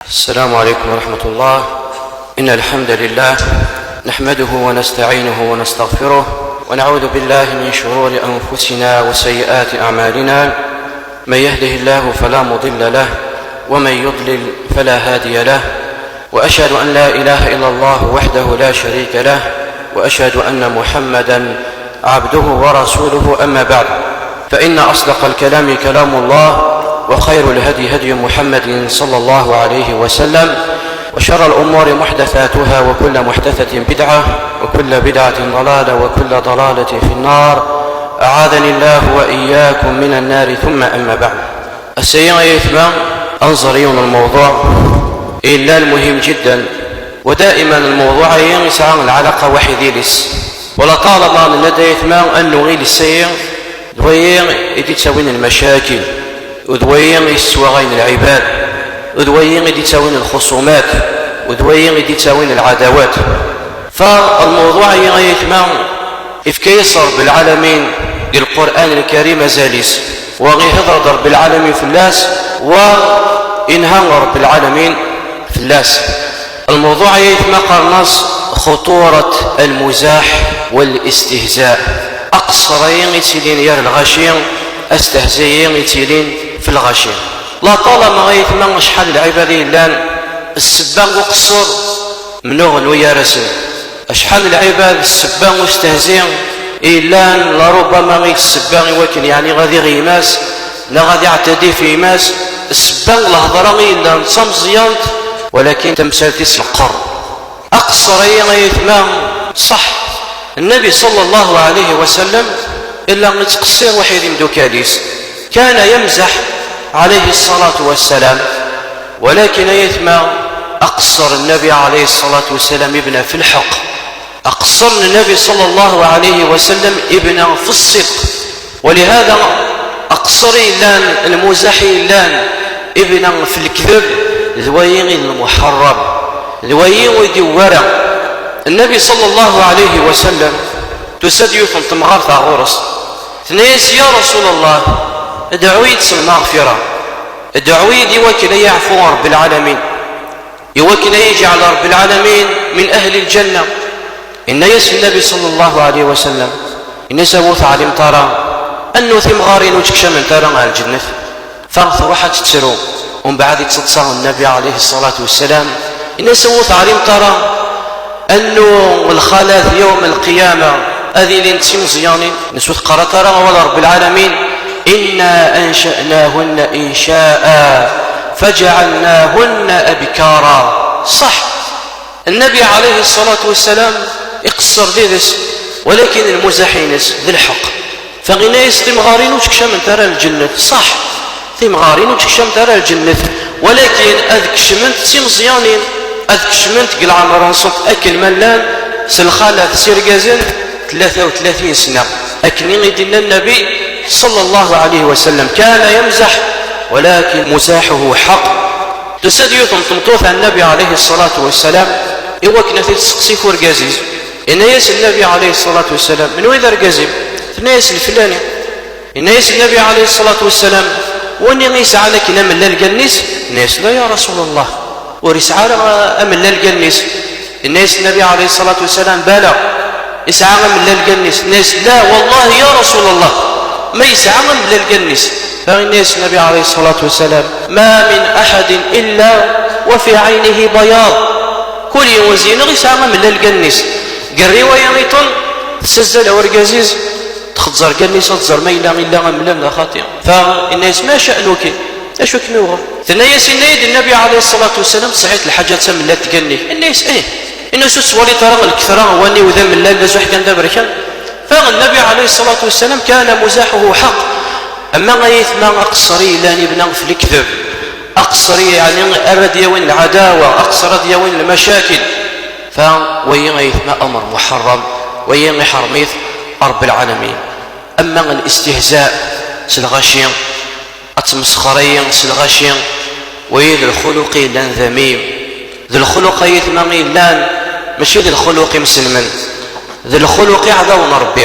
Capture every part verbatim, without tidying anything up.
السلام عليكم ورحمة الله. إن الحمد لله نحمده ونستعينه ونستغفره، ونعوذ بالله من شرور أنفسنا وسيئات أعمالنا. من يهده الله فلا مضل له، ومن يضلل فلا هادي له، وأشهد أن لا إله إلا الله وحده لا شريك له، وأشهد أن محمدا عبده ورسوله. أما بعد، فإن أصدق الكلام كلام الله، وخير الهدي هدي محمد صلى الله عليه وسلم، وشر الأمور محدثاتها، وكل محدثة بدعة، وكل بدعة ضلالة، وكل ضلالة في النار. أعاذني الله وإياكم من النار، ثم أما بعد. Ass-agi, ay aytma, ad nẓer yiwen n lmewḍuɛ yellan muhim jiddan, wa daiman lmewḍuɛ-agi yesɛa lɛalaqa waḥid iles. Wala ṭalama nenna-d, ay aytma, annu iles-agi d wayi i d-ittawin lmacakil, u d wayi i yesswaɣayen lɛibad, u d wayi i d-ittawin lxuṣumat, u d wayi i d-ittawin lɛadawat. Fa lmewḍuɛ-agi, ay aytma, ifka-yas Ṛebbi lɛalamin deg Lqur'an Lkarim azal-is, wa ihedṛ-d Ṛebbi lɛalamin fell-as, wa inha Ṛebbi lɛalamin fell-as. Lmewḍuɛ-agi, ay aytma, qqaren-as xuṭuṛat lmuzaḥ wal istihza. Aqeṣṣer-agi i yettilin gar lɣaci, astehza-agi i yettilin f lɣaci. Laṭalama, ay aytma, acḥal n lɛibad i yellan ssebba n uqeṣṣer, mennuɣen u gar-asen. Acḥal n lɛibad ssebba n ustehzi i yellan, laṛubbama i d ssebba i wakken, yeɛni, ad iɣ yemma-s, neɣ ad iɛtadi f yemma-s, ssebba n lhedṛa i yellan d tameẓyant, walakin tamsalt-is leqqer. Aqeṣṣer-agi, ay aytma, ṣṣeḥ, Nnabi ṣalla Llahu ɛalayhi wa sallam illa ittqeṣṣir waḥid imdukal-is. Kana yamzaḥ ɛalayhi ṣṣalatu wassalam, walakin, ay aytma, aqeṣṣer n Nnabi ɛalayhi ṣṣalatu wassalam ibna fi lḥeqq. Aqeṣṣer n Nnabi ṣalla Llahu ɛalayhi wa sallam ibna fi ṣṣidq. Walihada, aqeṣṣer i yellan, lmuzaḥ i yellan, ibna f lekdeb, d wayi i d lmuḥeṛṛam, d wayi ur d-iwwi ara. Nnabi ṣalla Llahu ɛalayhi wa sallam, tusa-d yiwet n temɣart ɣer ɣur-s, tenna-yas: "Ya Rasul Allah, dɛu-yi-d s lmaɣfira, dɛu-yi-d i wakken ad yi-yeɛfu Ṛebbi lɛalamin." I wakken ad yi-yeǧɛel Ṛebbi lɛalamin min ahli lǧenna. Inna-yas Nnabi ṣalla Llahu ɛalayhi wa sallam, inna-yas: "A bu teɛlimt ara annu timɣarin ur ttkecmant ara ɣer lǧennet?" Fa truḥ ad tettru, umbeɛd ittaḍsa Nnabi ɛalayhi ṣṣalatu wassalam, inna-yas: "A bu teɛlimt ara annu lxalat yawm lqiyama ad ilint d timeẓyanin?" Inna-yas: "Ur teqqar ara awal Ṛebbi lɛalamin: Inna ansha'nahunna insha'a, faja'alnahunna abkara." Ṣṣeḥ, Nnabi ɛalayhi ṣṣalatu wassalam iqeṣṣer d tidet, walakin lmuzaḥ-ines d lḥeqq. Fa inna-yas: "Timɣarin ur ttkecmant ara lǧennet." Ṣṣeḥ, timɣarin ur ttkecmant ara lǧennet, walakin ad kecment d timeẓyanin, ad kecment deg leɛmer-nsent akken ma llan, s lxalat s irgazen, tlata u tlatin sna. Akken i d-yenna Nnabi ṣalla Llahu ɛalayhi wa sallam, kana yamzaḥ, walakin muzaḥuhu ḥeqq. Tusa-d yiwet n tmeṭṭut ɣer Nnabi ɛalayhi ṣṣalatu wassalam i wakken ad t-id-testeqsi f urgaz-is. Inna-yas Nnabi ɛalayhi ṣṣalatu wassalam: "Menwa i d argaz-im?" Tenna-yas: "Leflani." Inna-yas Nnabi ɛalayhi ṣṣalatu wassalam: "Wani i yesɛan akken amellal n allen-is?" Tenna-yas: "La ya Rasul Allah, ur yesɛi ara amellal n allen-is." Inna-yas Nnabi ɛalayhi ṣṣalatu wassalam: "Bala, yesɛa amellal n allen-is." Tenna-yas: "La, wallahi ya Rasul Allah, ma yesɛa amellal n allen-is." Fa inna-yas Nnabi ɛalayhi ṣṣalatu wassalam: "Ma min aḥadin illa wa fi ɛaynihi bayaḍ." Kul yiwen zi-neɣ yesɛa amellal n allen-is. Deg rriwaya iṭen, tessazzal urgaz-is, txeẓẓer deg allen-is ad tẓer ma yella illa amellal neɣ xaṭi. Fa inna-yas: "Ma ca'nuki? Acu kem-yuɣen?" Tenna-yas: "Inna-yi-d Nnabi ɛalayhi ṣṣalatu wassalam tesɛiḍ lḥaǧa d tamellalt n allen-ik." Inna-yas: "Ih." Inna-yas: "Ur tettwaliḍ ara lketṛa n wani-w d amellal d azuḥ kan d aberkan?" Fa Nnabi ɛalayhi ṣṣalatu wassalam kana muzaḥuhu ḥeqq. Ama ay aytma, aqeṣṣer i yellan ibna f lekdeb, aqeṣṣer i, yeɛni, ara d-yawin lɛadawa, aqeṣṣer ad d-yawin lmacakil. Fa wayi ay aytma amer muḥeṛṛam, wayi iḥeṛṛem-it Ṛebbi lɛalamin. Ama listihza s lɣaci, ad tmesxer-iyi s lɣaci, wayi d lxuluq i yellan d amim. D lxuluq ay aytma i yellan, mačči d lxuluq imselmen. D lxuluq iɛdawen n Ṛebbi.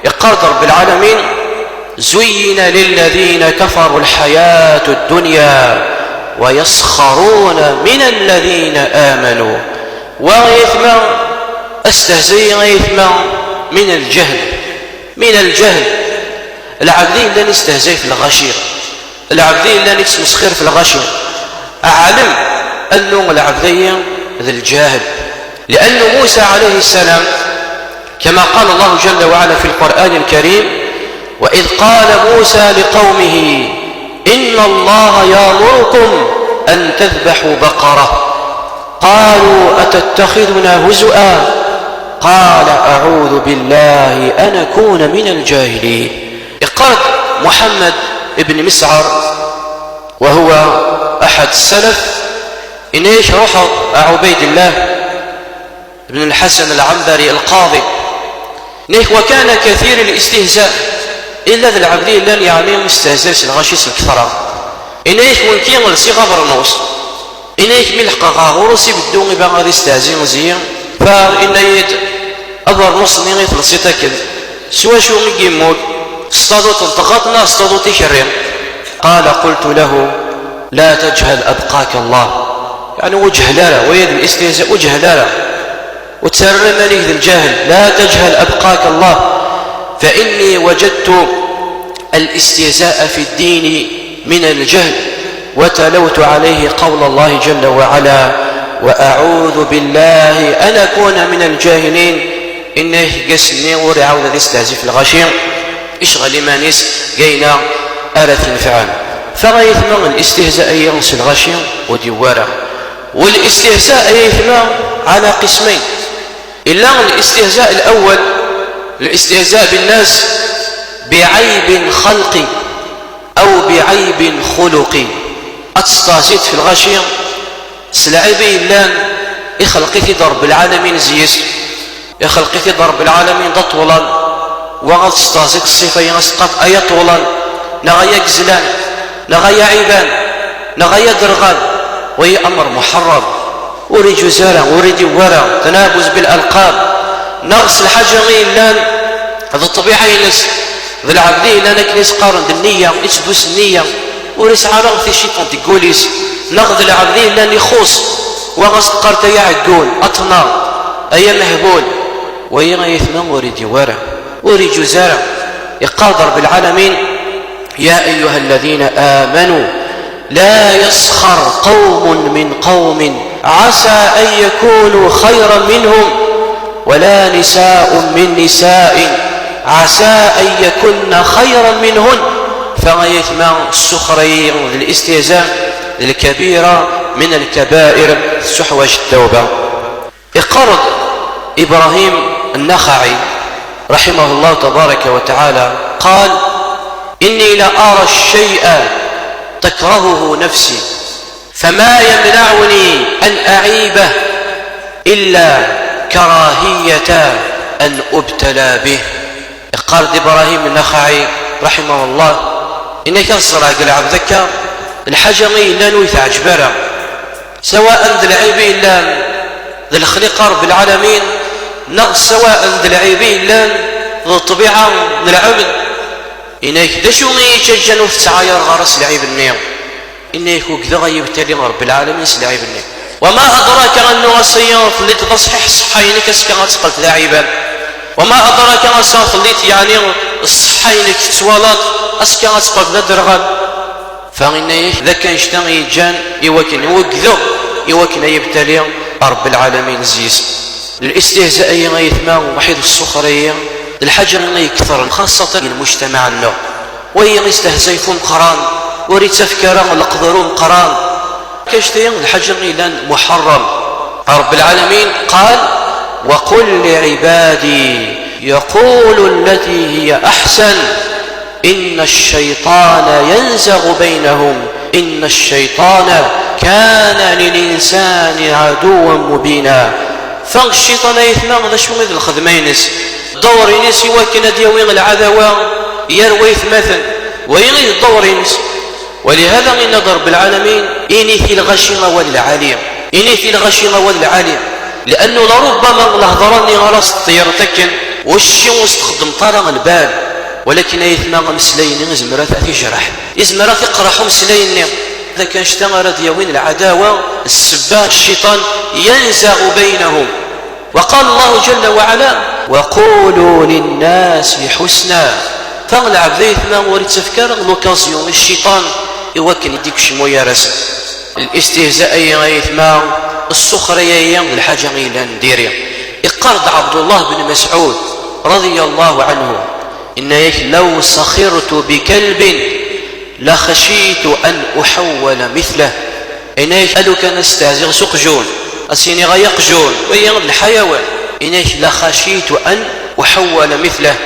Iqqar-d Ṛebbi lɛalamin: "Zuyyina lilladhina kafaru lḥayatu ddunyaw ويسخرون من الذين آمنوا. Wa, ay aytma, astehzayi, ay aytma, من الجهل. من الجهل. Lɛebd yellan yestehzay f lɣaci. Lɛebd yellan yettmesxir f lɣaci. Ɛlem annu lɛebd-ayi d lǧahel. لأن موسى عليه السلام، كما قال الله جل وعلا في القرآن الكريم: وإذ قال موسى لقومه إن الله يأمركم أن تذبحوا بقرة، قالوا أتتخذنا هزؤا، قال أعوذ بالله أن أكون من الجاهلين. Iqqar-d Muḥemmed ibn Misɛar, وهو أحد السلف, yenna-ak: Ruḥeɣ a Ɛubaydillah ibn Lḥasan Lɛambari, lqaḍi. Yenna-ak: وكان كثير الاستهزاء. Yella d lɛebd yellan, yeɛni, yestehza s lɣaci s lketṛa. Yenna-ak: Nekki lsiɣ abernus. Yenna-ak: Mi leḥqeɣ ɣer ɣur-s, ibeddu iba ad istehzi zi. Fa yenna-yi-d: Abernus-nni i telsiḍ akken, s wacu i yemmug? S taḍuṭ n tɣaṭ neɣ s taḍuṭ ikerri? قال: قلت له: لا تجهل أبقاك الله. Yeɛni, ur ǧehel ara, waya d listihza, ur ǧehel ara. Ur ttarra iman-ik d lǧahel. لا تجهل أبقاك الله، فإني وجدت الاستهزاء في الدين من الجهل، وتلوت عليه قول الله جل وعلا: وأعوذ بالله أن أكون من الجاهلين. Yenna-ak: Deg ass-nni ur iɛawed ad yestehzi f lɣaci, icɣel iman-is deg ayen ara t-inefɛen. Fa ay aytma, listihza-ayi s lɣaci ur d-yewwi ara. Walistihza, ay aytma, على قسمين. Yella listihza lawwal, listihza binnas biɛaybi xalqi aw biɛaybi xuluqi. Ad testehziḍ f lɣaci s lɛib i yellan, ixleq-it-id Ṛebbi lɛalamin zi-s. Ixleq-it-id Ṛebbi lɛalamin d aṭewlan. Wa ad testehziḍ ṣṣifa-yi, ad s-teqqareḍ ay aṭewlan, neɣ ay agezlan, neɣ ay aɛiban, neɣ ay aderɣal. Waya amr muḥeṛṛam. Ur iǧuz ara, ur i-d-iwwi ara. تنابز بالألقاب. Neɣ s lḥaǧa i yellan d ṭṭbiɛa-ines, d lɛebd i yellan akken i s-qqaren d nniya, itteddu s nniya, ur isɛi ara ticifant deg wul-is. Neɣ d lɛebd i yellan ixuṣ, wa ɣas teqqar-t ay aɛeggun, aṭna, ay amehbul. Waya ay aytma ur i-d-iwwi ara, ur iǧuz ara. Iqqar-d Ṛebbi lɛalamin: يا أيها الذين آمنوا لا يسخر قوم من قوم عسى أن يكونوا خيرا منهم ولا نساء من نساء عسى أن يكن خيرا منهن. Fa ay aytma, السخرية, الاستهزاء, الكبيرة من الكبائر, تحوج التوبة. Iqqar-d Ibrahim Nnaxaɛi, رحمه الله تبارك وتعالى، قال: إني لأرى الشيء تكرهه نفسي، فما يمنعني أن أعيبه إلا كراهية أن أبتلى به. Iqqar-d Ibrahim Nnaxaɛi, رحمه الله, yenna-ak ad ẓreɣ deg lɛebd akka lḥaǧa i yellan ur yi-teɛǧib ara. Sawaء d lɛib i yellan d lexliqa Ṛebbi lɛalamin, neɣ sawaء d lɛib i yellan d ṭṭbiɛa n lɛebd. Yenna-ak d acu i yi-ttaǧǧan ur t-ttɛayareɣ ara s lɛib-nni? Yenna-ak ugdeɣ ad yi-ibtali Ṛebbi lɛalamin s lɛib-nni. وما أدراك أنه ass-agi telliḍ d aṣḥiḥ ṣṣeḥḥa-inek, azekka ad teqqleḍ d aɛiban. وما أدراك ass-a telliḍ, yeɛni, ṣṣeḥḥa-inek tettwalaḍ, azekka ad teqqleḍ d aderɣal. Fa yenna-ak d akka annect-a i yi-ǧǧan i wakken ugdeɣ, i wakken ad yi-ibtali Ṛebbi lɛalamin zi-s. Listihza-ayi, ay aytma, waḥid, ssuxra-yi, d lḥaǧa i iketren, xaṣṣatan deg lmujtamaɛ-nneɣ. Wa yestehzay f umeqqran, ur ittafk ara leqder umeqqran. Annect-a d lḥaǧa i yellan muḥeṛṛam. Ṛebbi lɛalamin qal: وقل لعبادي يقولوا التي هي أحسن إن الشيطان ينزغ بينهم إن الشيطان كان للإنسان عدوا مبينا. Fa cciṭan, ay aytma, d acu i d lxedma-ines? Ddawr-ines i wakken ad d-yawi lɛadawa gar waytmaten. Wayi i d ddawr-ines. Walihada yenna-d Ṛebbi lɛalamin: Init i lɣaci awal lɛali. Init i lɣaci awal lɛali. Liannu laṛubbama lehḍra-nni ara s-teṭṭireḍ akken, wacci ur s-txeddmeḍ ara lbal. Walakin, ay aytma, ameslay-nni izmer ad t-ijreḥ. Izmer ad t-iqreḥ umeslay-nni. Anda kan cta ara d-yawin lɛadawa, ssebba, cciṭan, ينزغ بينهم. وقال الله جل وعلا: وقولوا للناس حسنا. Fa lɛebd ayetma ur ittefk ara l'occasion i cciṭan i wakken i d-ikcem gar-asen. Listihza-ayi ayetma, ssuxriya-yi d lḥaǧa yellan diri. Iqqar-d Ɛebdullah ben Mesɛud, رضي الله عنه, inna-yak: لو سخرت بكلب لخشيت أن أحول مثله. Inna-yak: a lukan ad stehziɣ s uqjun, ad s-iniɣ ay aqjun, wagi d lḥayawan. Inna-yak: لخشيت أن أحول مثله.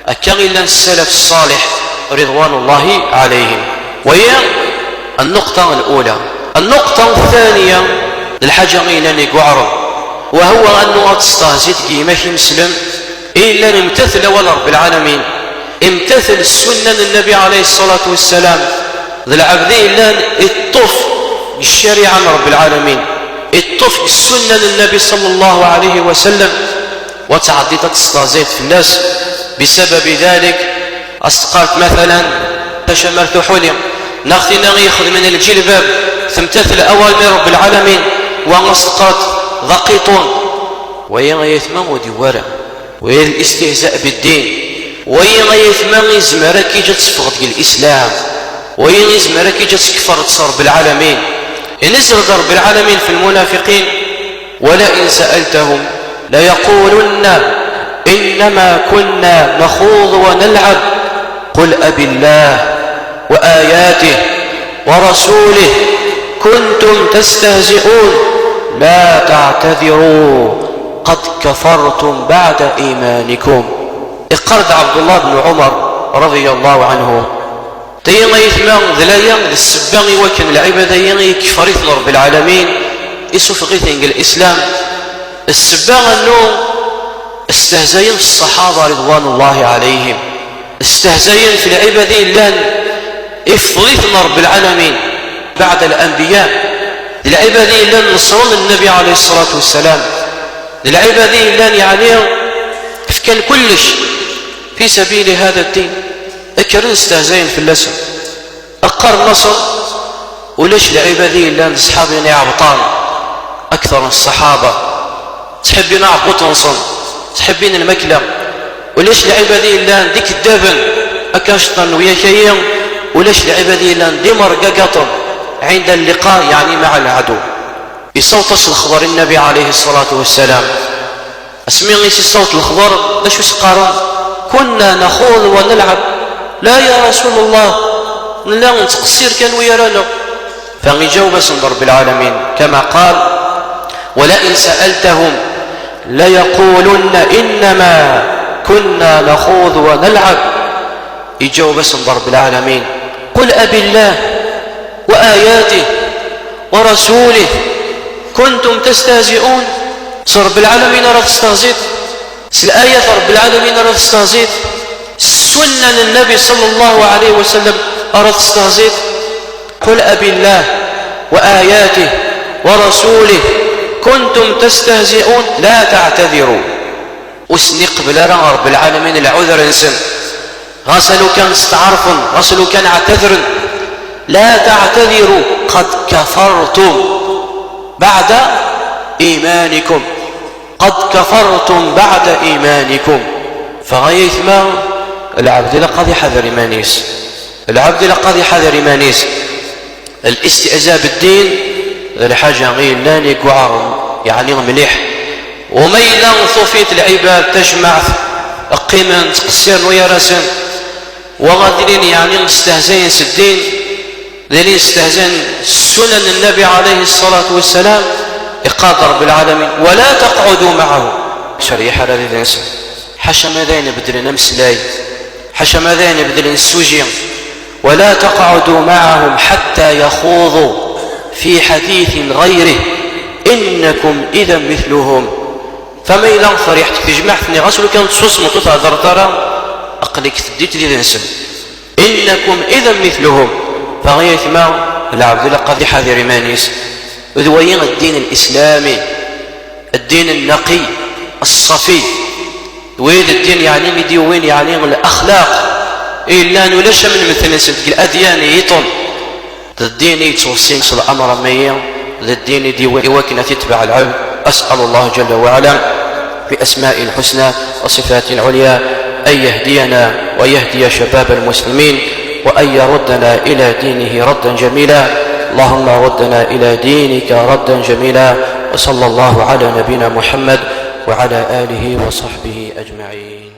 Akka i llan ssalaf ṣṣaliḥ, رضوان الله عليهم. Wagi النقطة الأولى. النقطة الثانية, d lḥaǧa i yellan i iweɛren, وهو أنه ad testehziḍ deg yimak imeslem, i yellan imtatel awal n Ṛebbi lɛalamin, imtatel ssunna n Nnbi ɛalayhi ṣṣalatu wassalam, d lɛebd i yellan iṭṭef deg ccariɛa n Ṛebbi lɛalamin, iṭṭef deg ssunna n Nnbi ṣalla Llahu ɛalayhi wa sallam, wa tɛeddiḍ ad testehziḍ fell-as. بسبب ذلك, ad s-teqqareḍ, مثلا, tacamart uḥuli, neɣ tinna i ixedmen lǧilbab, temtatel awal n Ṛebbi lɛalamin, wa ad s-teqqareḍ d aqiṭun. Wagi ayetma ur d-yewwi ara. Wagi d listihza biddin. Wagi ayetma izmer ad k-yeǧǧ ad teffɣeḍ deg lislam. Wagi izmer ad k-yeǧǧ ad tkefreḍ s Ṛebbi lɛalamin. Inna-yas-d Ṛebbi lɛalamin fi lmunafiqin: ولئن سألتهم ليقولن إنما كنا نخوض ونلعب قل أبالله وآياته ورسوله كنتم تستهزئون لا تعتذروا قد كفرتم بعد إيمانكم. Iqqar-d Ɛebdullah ben Ɛumar, رضي الله عنه, tagi ayetma d laya d ssebba i wakken lɛibada-yi i ikeffer-iten Ṛebbi lɛalamin, isuffeɣ-iten deg lislam. Ssebba annu stehzayen s ṣṣaḥaba رضوان الله عليهم. Stehzayen f lɛibad i yellan iffeḍ-iten Ṛebbi lɛalamin, بعد الأنبياء. D lɛibad i yellan neṣren Nnbi ɛalayhi ṣṣalatu wassalam. D lɛibad i yellan, yeɛni, fkan kullec في سبيل هذا الدين. Kkren stehzayen fell-asen. Qqaren-asen: ulac lɛibad i yellan d ṣṣḥab-nni iɛebṭan, akter n ṣṣaḥaba, ttḥebbin aɛebbuṭ-nsen, ttḥebbin lmakla. Ulac lɛibad i yellan d ikeddaben, akka cṭan n uyakayi. Ulac lɛibad i yellan d imergagaṭen, عند اللقاء, yeɛni مع العدو. Yessaweḍ-as lexber i Nnbi ɛalayhi ṣṣalatu wassalam. Asmi i s-yessaweḍ lexber, d acu i s-qqaren? كنا نخوض ونلعب. لا يا رسول الله, nella nettqeṣṣir kan wiyar-aneɣ. Fa iǧaweb-asen-d Ṛebbi lɛalamin, كما قال: ولئن سألتهم ليقولن إنما كنا نخوض ونلعب. Iǧaweb-asen-d Ṛebbi lɛalamin: قل أبالله وآياته ورسوله كنتم تستهزئون. S Ṛebbi lɛalamin ara testehziḍ? S lɛayat n Ṛebbi lɛalamin ara testehziḍ? S ssunna n Nnbi ṣalla Llahu ɛalayhi wa sallam ara testehziḍ? قل أبالله وآياته ورسوله كنتم تستهزئون لا تعتذروا. Ur sen-iqbel ara Ṛebbi lɛalamin lɛuder-nsen. Ɣas a lukan steɛṛfen, ɣas a lukan ɛtadren. لا تعتذروا قد كفرتم بعد إيمانكم. قد كفرتم بعد إيمانكم. Fa ay aytma, lɛebd ilaq ad iḥader iman-is. Lɛebd ilaq ad iḥader iman-is. Listihza biddin d lḥaǧa i yellan i iweɛren, yeɛni mliḥ. Wama yella tufiḍ lɛibad, tajmaɛt, qqimen ttqeṣṣiren wiyar-asen, wa ad ilin, yeɛni, stehzayen s ddin, d ilin stehzayen s ssunan n Nnbi ɛalayhi ṣṣalatu wassalam, iqqar-d Ṛebbi lɛalamin: ولا تقعدوا معهم. Ur ttreyyiḥ ara did-nsen. Ḥaca ma d ayen ibeddlen ameslay, ḥaca ma d ayen ibeddlen ssuji. ولا تقعدوا معهم حتى يخوضوا في حديث غيره إنكم إذا مثلهم. Fa ma yella triḥt deg tejmaɛt-nni, ɣas lukan tessusmeḍ ur theddreḍ ara, aql-ik teddiḍ did-nsen. إنكم إذا مثلهم. Fa ay aytma, lɛebd ilaq ad iḥader iman-is. D wayi ddin lislami, ddin nnaqi, ṣṣafi. D wayi ddin, yeɛni, i d-yewwin, yeɛni, laxlaq i yellan ulac am lmetl-nsen deg ladyan yiṭen. D ddin i yettweṣṣin s l'amr am-ayi, d ddin i d-yewwi i wakken ad t-itbeɛ lɛebd. أسأل الله جل وعلا بأسمائه الحسنى وصفاته العليا أن يهدينا ويهدي شباب المسلمين، وأن يردنا إلى دينه ردا جميلا. اللهم ردنا إلى دينك ردا جميلا. وصلى الله على نبينا محمد وعلى آله وصحبه أجمعين.